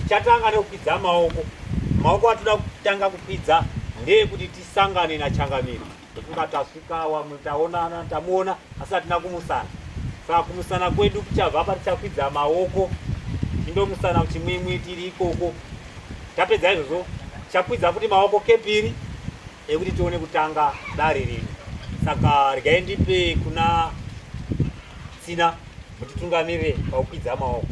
Tichatanga nekukwidza maoko. Maoko atoda kutanga kukwidza ndeyekuti tisangane naChangamire. Ndofunga tasvika wamwe taonana tamuona asi hatina kumusana. Saka kumusana kwedu kuchabva patichakwidza maoko tindomusana kuchimwimwi tiri ikoko. Tapedza izvozvo tichakwidza futi maoko kepiri ekuti tione kutanga dare redu. Saka regai ndipe kuna Tsina mutitungamirire pakukwidza maoko.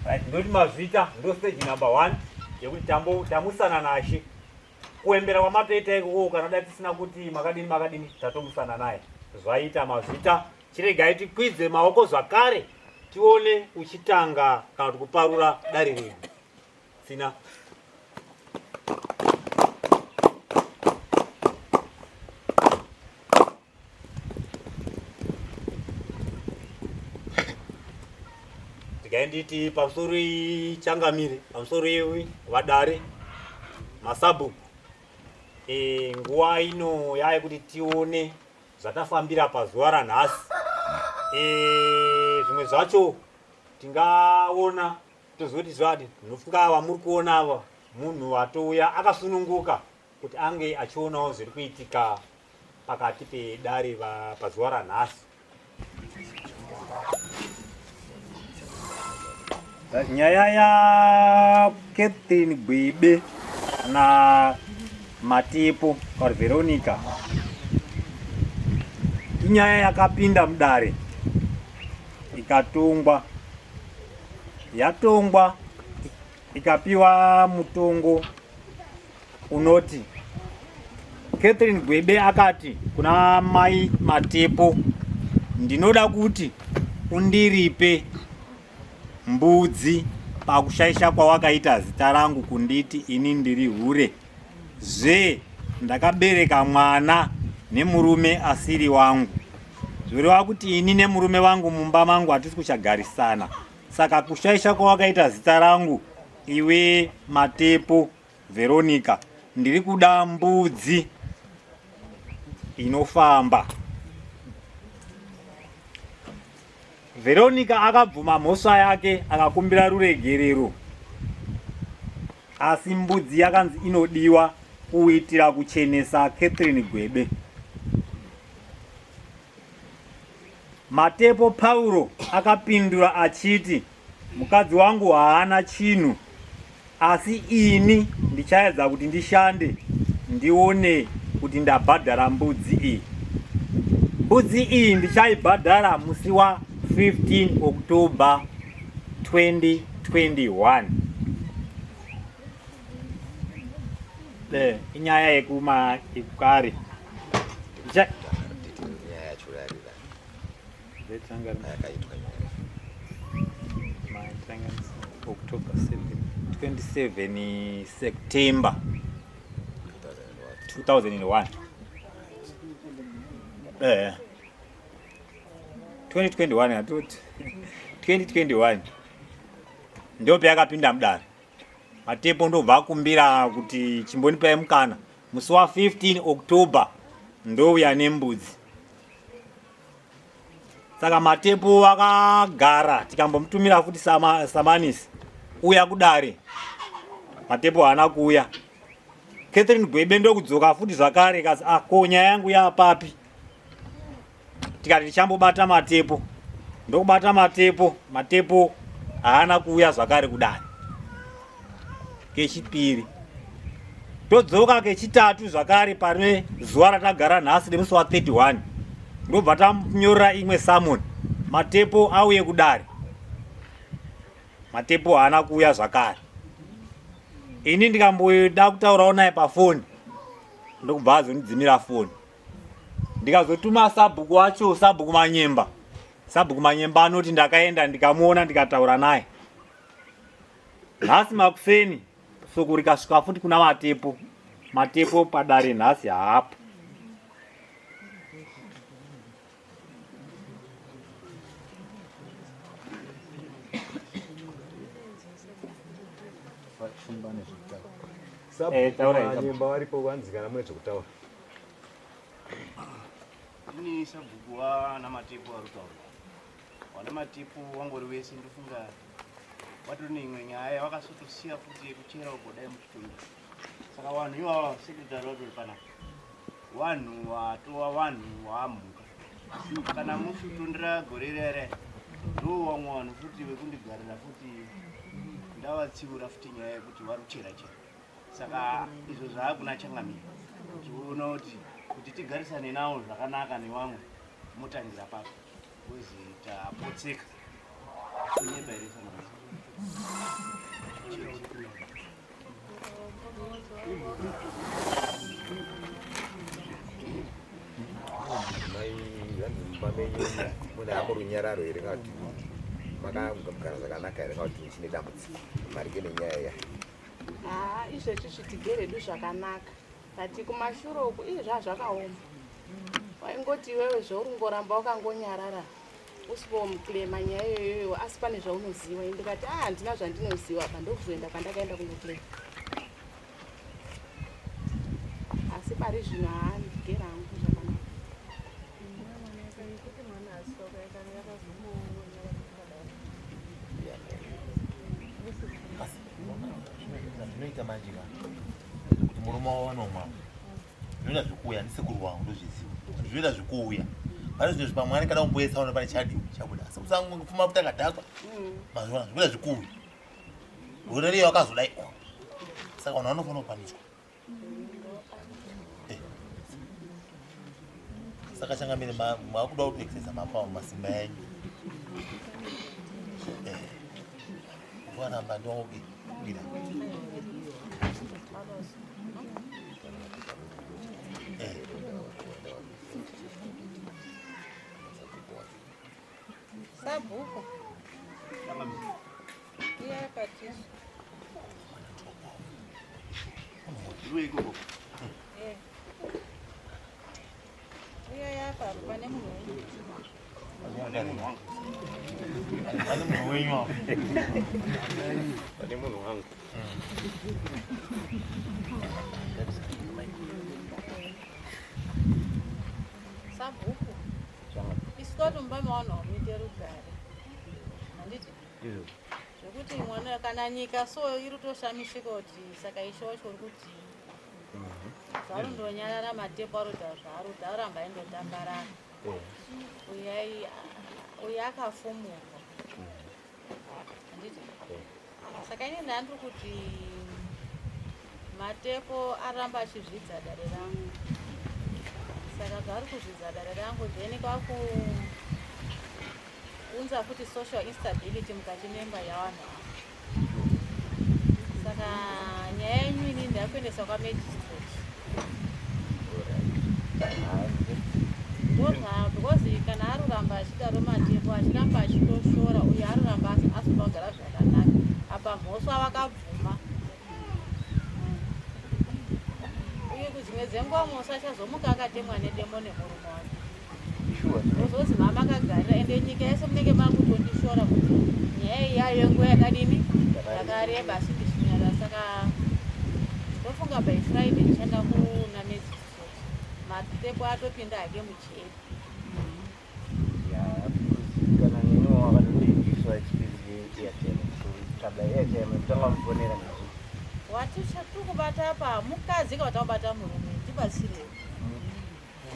Right, ndoti mazvita ndo stage number one yekuti tambo tamusana nashe kuembera kwamatoita ikoko kana da tisina kuti makadini makadini tatomusana naye zvaita mazvita chiregai tikwidze maoko zvakare tione uchitanga kana kuti kuparura dare redu Tsina. Regai nditi pamusoro changamire, pamusoro yewe vadare, masabhuku. E, nguva ino yaye kuti tione zvatafambira pazuva ranhasi. E, zvimwe zvacho tingaona Tozoti zvadi ndinofunga vamuri kuona ava munhu atouya akasununguka kuti ange achionawo zviri kuitika pakati pedare pazuva ranhasi. Nyaya yaCatherine Gwibe na Matipo or Veronica inyaya yakapinda mudare ikatongwa yatongwa ikapiwa mutongo unoti Catherine Gwebe akati kuna mai Matepo, ndinoda kuti undiripe mbudzi pakushaisha kwawakaita zita rangu kunditi ini ndiri hure zve ndakabereka mwana nemurume asiri wangu zvoreva kuti ini nemurume wangu mumba mangu hatisi kuchagarisana saka kushaisha kwawakaita zita rangu iwe matepo veronica ndiri kuda mbudzi inofamba veronica akabvuma mhosva yake akakumbira ruregerero Asi mbudzi yakanzi inodiwa kuitira kuchenesa Catherine Gwebe. Matepo Pauro akapindura achiti, Mukadzi wangu haana chinhu, asi ini ndichaedza kuti ndishande ndione kuti ndabhadhara mbudzi iyi. Mbudzi iyi ndichaibhadhara musi wa 15 October 2021. Eh, inyaya yekuma yekukare. October 7, 27 September 2001. Eh. 2021 atoti 2021 ndio payakapinda mudare Matepo ndobva akumbira kuti chimbonipai mukana musi wa 15 October ndouya nembudzi. Saka Matepo akagara tikambomutumira futi sama, samanisi uya kudare. Matepo haana kuuya. Catherine Gwebe ndokudzoka futi zvakare kasi ah ko nyaya yangu yapapi? Tikati tichambobata Matepo ndokubata Matepo, Matepo haana kuuya zvakare kudare kechipiri todzoka kechitatu zvakare pane zuva ratagara nhasi nemusi wa 31 ndobva tanyorera imwe summon Matepo auye kudare. Matepo haana kuuya zvakare. Ini ndikamboda kutaurawo naye pafoni ndokubva azondidzimira foni ndikazotuma sabhuku wacho sabhuku Manyemba. Sabhuku Manyemba anoti ndakaenda ndikamuona ndikataura naye. Nhasi makuseni soko rikasvika futi kuna Matepo. Matepo padare nhasi haapo. Eh, taurai, Sabhuku varipo vanzi kana mune zvekutaura. Ini sabhuku waNamatipo ari kutaura. WanaMatipo wangori wese ndofunga watori neimwe nyaya yavakasotosiya futi yekuchera ugodai muchitundu. Saka vanhu ivava secretary vatori panapa. Vanhu watova vanhu wamhuka. Kana musi kutondera gore rere ndo vamwe vanhu futi vekundigarira futi ndavatsiura futi nyaya yekuti vari kuchera chera. Saka izvo zvaakuna changamire. Tiona kuti kuti tigarisane nawo zvakanaka nevamwe motangira papo. Because tapotseka. Kunyepa here sangazi? Mai hanzi mumba menyu mune hamo runyararo here kana kuti makagara zvakanaka here kana kuti chine dambudziko maringe nenyaya iya? Haa izvezvi tigeredu zvakanaka but kumashure uku ii zvaa zvakaoma. Waingoti iwewe zvauri ngoramba wakangonyarara usipo muclaima nyaya iyoyoyo asi pane zvaunoziva. Ini ndikati ah handina zvandinoziva apa ndokuzoenda kwandakaenda kunoclaima. Asi pari zvino haa ndigere hangu zvakanaka. Asi zvinoita manje ka kuti murume wavo vanomwa zvinoita zvekuuya ndisekuru wangu ndozviziva zvinoita zvekuuya pane zvinhu zvipamwe anenge kada kumboesa ona pane chadi chabuda asi kusangopfuma kuti akadhakwa mazuva zvinoita zvekuuya gore riyo akazodai saka vanhu vanofanira kupaniswa. Saka changamire makuda kuexercisa mapawa masimba enyu varamba ndokubira. Sabhuku. Iye patiso. Iwe ikoko. Eh. Uya yapa pane munhu wenyu. Pane munhu wangu. Pane munhu wenyu apo. Pane munhu wangu. Sabhuku. Isu toti mumba mevanhu hamuite rugare. Handiti? Izvo. Zvekuti mwana kana nyika so iri kutoshamisika kuti saka ishe wacho uri kutii. Zvarundonyarara matepo arota zvaarota aramba aindotambarara. Uyu akafumurwa. Handiti? Saka ini ndandiri kuti matepo aramba achizvidza dare rangu. Saka zvaari kuzvidza dare rangu then kwakuunza futi social instability mukati memba yavanhu ava. Saka nyaya yenyu ini ndakuendesa kwamagistrate. Ndozva because kana aruramba achidaro matepo achiramba achitoshora uye aruramba asina kugara zvakanaka apa mhosva vakabvuma uye kudzimwe dzenguva mhosva achazomuka akatemwa nedemo nemurume wake ozozi mama akagarira ende nyika yese munenge makutondishora kuti nyaya iyayo yenguva yakadini yakareba asi ndichinyara. Saka ndofunga by Friday ndichaenda kuna magistrate matepo atopinda hake mujeri. Yeah, because kana neniwo wakatotoitiswa expense yeairtime, so tsvaga airtime kutanga mufonera nazvo. Wati chatiri apa mukadzi kana takubata murume tibatsirei.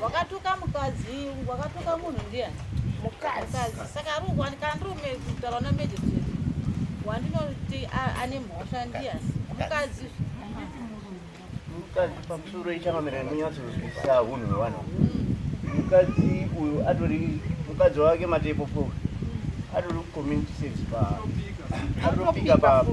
Wakatuka mukadzi, wakatuka munhu ndiani? Mukadzi. Saka ari kuwani kana ndiri kutaura na magistrate wandinoti ane mhosva ndiani? Mukadzi. Mukadzi pamusoro ichangamira munyatsozwisisa unhu hwevanhu. Mukadzi uyu atori mukadzi wake matepo po atori community service pa atopika pa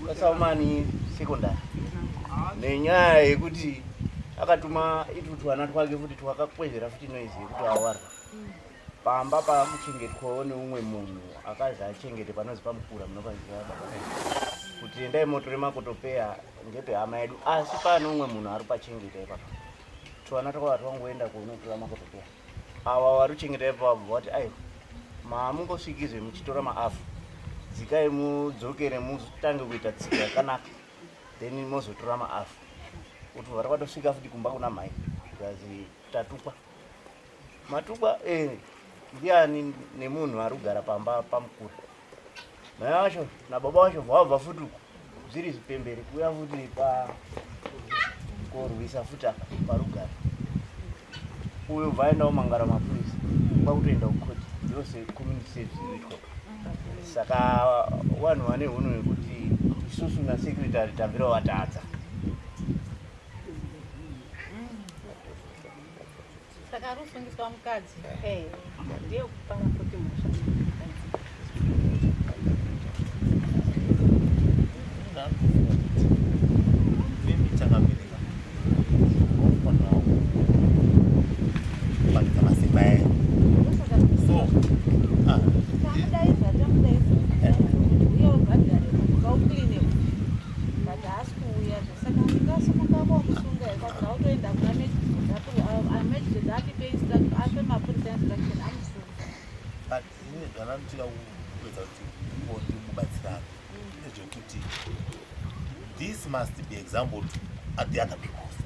paSaumani Secondary nenyaya yekuti akatuma itu twana twake futi twakakwezvera futi noise yekuti awarwa pamba paakuchengetwawo neumwe munhu akazi achengete panozi pamukura munopaziva baba kuti endai motore makotopeya ngepehama yedu asi pane umwe munhu ari pachengeta ipapo twana twakava twangoenda kunotora makotopeya ava vari kuchengeta ipapo vati aiwa maamungosvikizve muchitora maafu dzikai mudzokere mutange kuita tsika yakanaka. Then mozotora maafu kuti vari kwatosvika futi kumba kuna mhai, zikazi tatukwa, matukwa ndiani nemunhu ari kugara pamba pamukuru. Mai vacho nababa vacho vabva futi uku, zviri zvipembere kuuya futi pa korwisa futi apa parugare. Uyo bva aendawo mangara mapurisa, kwakutoenda kukoti. Ndiyo secommunity service inoitwa. Saka vanhu vane hunhu hwekuti isusu nasecretary tabvira vatadza. Saka ari kusungiswa mukadzi. Ndiye kupara futi mhosva. Mimi changamirika unofanira kupangidza masimba enyu, so Tamudaidza, tamudaidza kuti uye ubhadhare ukaucleane, but haasi kuuya. Saka ndingasimuka komusunga ikati autoenda kuna magistrate, atipe ape mapurisa instruction amusunga. But ini zvandinochida kuedza kuti kuti mubatsirane ndezvekuti this must be example to at the other peoples,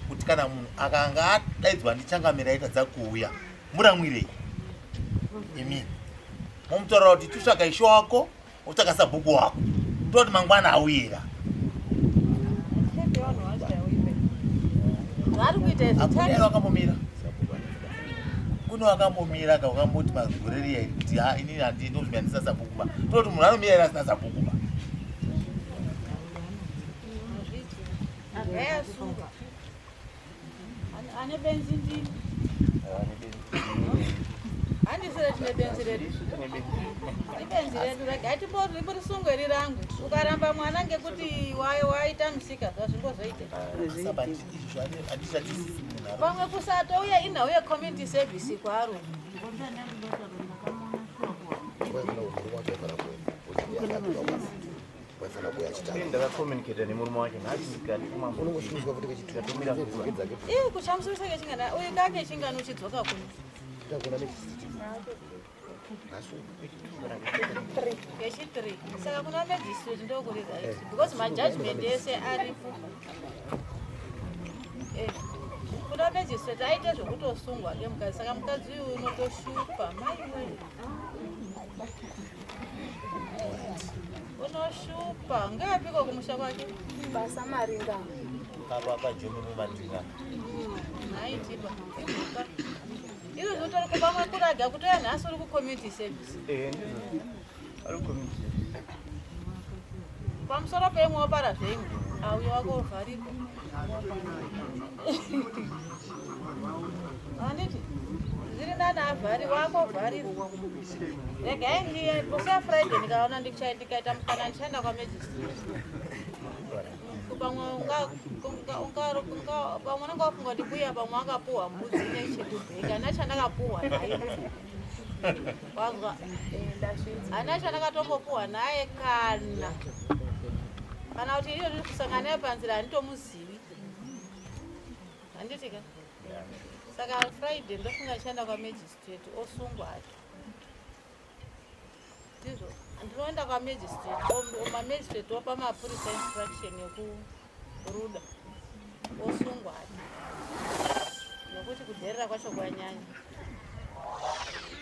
kuti kana munhu akanga adaidzwa ndichangamira aitadza kuuya, muramwirei imini, mumutaurira kuti titsvaga ishe wako, utsvaga sabhuku wako, toti mangwana auyira. Zvaari kuita izvi. Hakuna wakambomira, kune wakambomira ka wakamboti magore riya iri kuti ha, inini handii ndozvimbi, handisina sabhuku ba. Toti munhu anomira ere asina sabhuku ba? Agayasungwa ane benzi ndini, handisire tine benzi redu, ibenzi redu. Regai timborisungwe rirangu. Ukaramba mwana ngekuti waita musika, zvazvingozoite. Saba izvo handisati munhu ari Pamwe kusatouya inhau yecommunity service kwaro. Waifana kuuya achitanga. Ndakacommunicata nemurume wacho nhasi, ndikatuma. Unongosungiswa futi Tikatumira kechitatu dzake. Ii, kuchamusurisa kechingana uyu kake chingani uchidzoka kuno. Takona nechi nhasi. Kechi3. Saka kuna magistrate ndokuri right, because majudgment ese aripo. Kuna magistrate aite zvekutosungwa kemukadzi. Saka mukadzi uyu unotoshupa, maiwe, unoshupa. Ngeyapiko kumusha kwake? Basa maringa. Pajoni mumaringa. Haitiba imhuka izvo zvotori kupamwe kuraga kutoya nhasi uri kucommunity service. Ndizvo, ari kucommunity service. Pamusoro peimwe wapara zveimwe, auyo wako ovharirwa, handiti? Zviri nani avhari wako ovharirwa. Regai ndiye musi Friday, ndikaona ndikaita mukana ndichaenda kwamagistrate. Pamwe pamwe unenge wafunga kuti mbuya pamwe akapuhwa mbudzi nechekubheka. Hana chandakapuhwa naye, wazwa? Hana chandakatombopuhwa naye, kana kuti iyo tiri kusangana naye panzira, handitomuzivi, handiti ka? Saka Friday ndofunga ndichaenda kwamagistrate, osungwa ake. Ndizvo, ndinoenda kwamagistrate, mamagistrate opa mapurisa instruction yekuruda, osungwa ake, nekuti kudherera kwacho kwanyanya.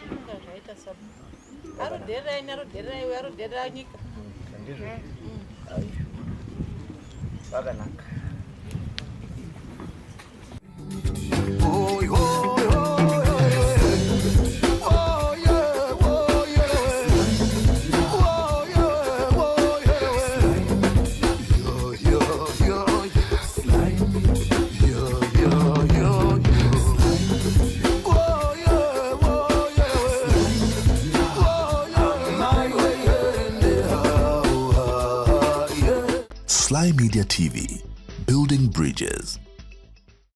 Kunga zvaita sabu arudherera ini, arudherera iwe, arudherera nyika. Ndizvo, zvakanaka. Oh, oh, oh, oh, yeah, oh, yeah. Oh, yeah, oh, yeah. Yo, yo, yo. Yo, yo, yo, yo. Oh, yeah, oh, yeah. Oh, yeah. My way, yeah. Sly Media TV, building bridges.